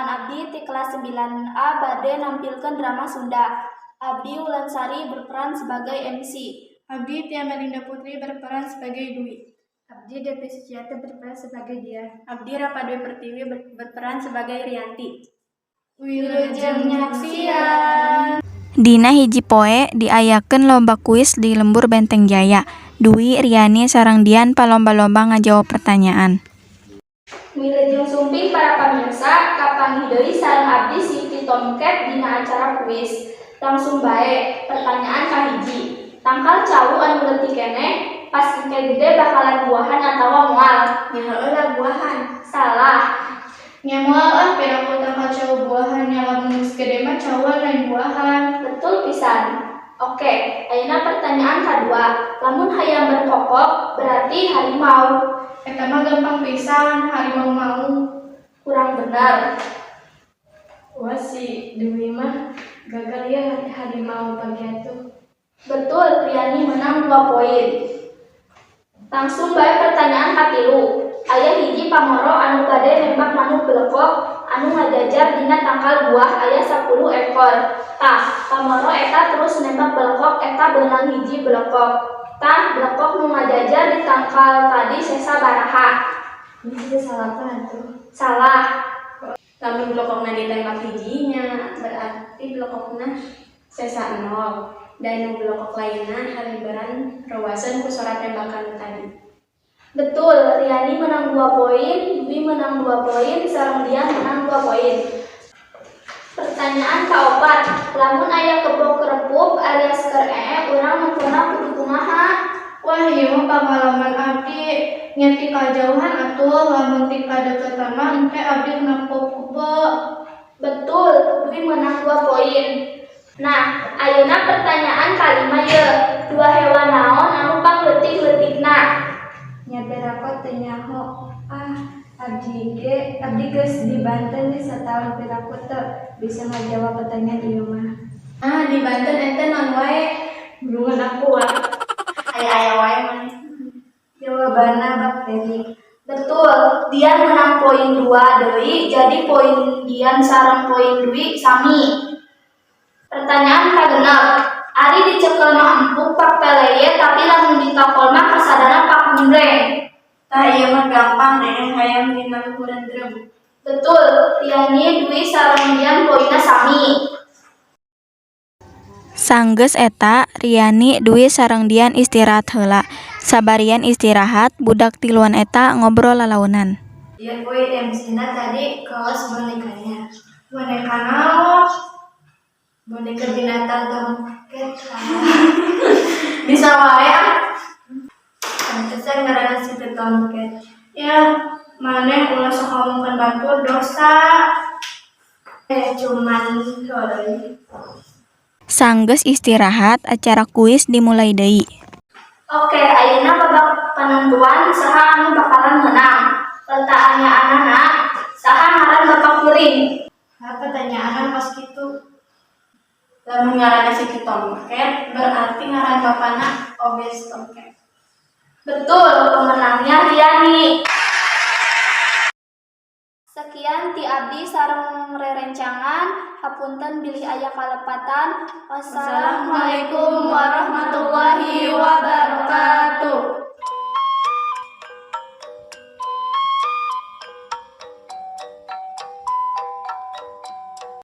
Rerencangan abdi ti kelas 9A bade nampilkeun drama Sunda. Abdi Wulansari berperan sebagai MC. Abdi Tia Melinda Putri berperan sebagai Dwi. Abdi Devi Suciati berperan sebagai Dian. Abdi Rapa Dwi Pertiwi berperan sebagai Rianti. Wilujeng nyaksian. Dina hiji poe diayakeun lomba kuis di Lembur Benteng Jaya. Dwi, Riani sareng Dian palomba-lomba ngajawab pertanyaan. Wilujeng sumping para pamirsa, kapanggih deui sareng abdi Siti Tomcat dina acara kuis. Langsung bae, pertanyaan kahiji. Tangkal cau anu leutik keneh, pas engke gede bakalan buahan atawa moal? Nya heueuh lah, buahan. Salah. Nya moal ah, piraku tangkal cau buahan, nya lamun geus gede mah cauan, lain buahan. Betul pisan. Oke, ayeuna pertanyaan kadua. Lamun hayam berkokok, berarti harimau. Eta mah gampang pisan, harimau mau. Kurang benar. Wah, si Dwi mah gagal ya, harimau pagi atuh. Betul, Riani menang 2 poin. Langsung bae pertanyaan katilu. Aya hiji pamoro anu bade nembak manuk belekok anu ngajajar dina tangkal buah aya 10 ekor. Tah, pamoro eta terus nembak belekok eta beunang hiji belekok. Tah, belekok nu ngajajar di tangkal tadi sesa baraha? Ini sisa salapan atuh. Salah. Lamun belekokna ditembak hijinya, berarti belekokna sesa 0. Dan nu belekok lainna haliberan rewaseun ku sora tembakan nu tadi. Betul, Riani menang 2 poin, Dwi menang 2 poin, sareng Dian menang 2 poin. Pertanyaan kaopat, lamun aya kebo kerepuk alias keur ee, urang nempona kudu kumaha? Wah, ieu mah pangalaman abdi. Nya ti kajauhan atuh, lamun ti kadeukeutan mah engke abdi kena kebo. Betul, Dwi menang 2 poin. Nah, ayeuna pertanyaan kalima ye. Dua hewan naon anu pangleutik-leutikna? Nya piraku teu nyaho. Ah, abdi ge abdi geus di Banten ge sataun, piraku teu bisa ngajawab pertanyaan ieu mah. Ah, di Banten ente naon wae? Bulungan aku ah. Aya-aya wae maneh. Jawabanna bakteri. Betul, Dian menang poin 2 deui, jadi poin Dian sareng poin Dwi sami. Pertanyaan kagenep, ari dicekel mah empuk pak peleye, tapi lamun ditokol mah kasadana pak gumbreng. Tah, ieu mah gampang, dengeng hayam dina luhureun drum. Betul, Riani, Dwi sareng Dian poinna sami. Sanggeus eta, Riani, Dwi sareng Dian istirahat heula. Sabarian istirahat, budak tiluan eta ngobrol lalaunan. Ieu poe MC-na tadi kawas bonekanya. Boneka naon? Boneka binatang tomcat. Bisa wae ah. Pantesan ngaranna Siti Tomcat. Ya, maneh ulah sok ngomongkeun batur, dosa. Eh, cuman heureuy. Sanggeus istirahat, acara kuis dimulai deui. Oke, ayeuna babak penentuan saha anu bakalan menang. Pertanyaanana, saha ngaran bapak kuring? Nah, pertanyaan pas kitu. Lamun ngaranna Siti Tomcat, berarti ngaran bapana Obes Tomcat. Betul, pemenangnya Riani. Sekian ti abdi sareng rerencangan, hapunten bilih aya kalepatan. Wassalamualaikum warahmatullahi wabarakatuh.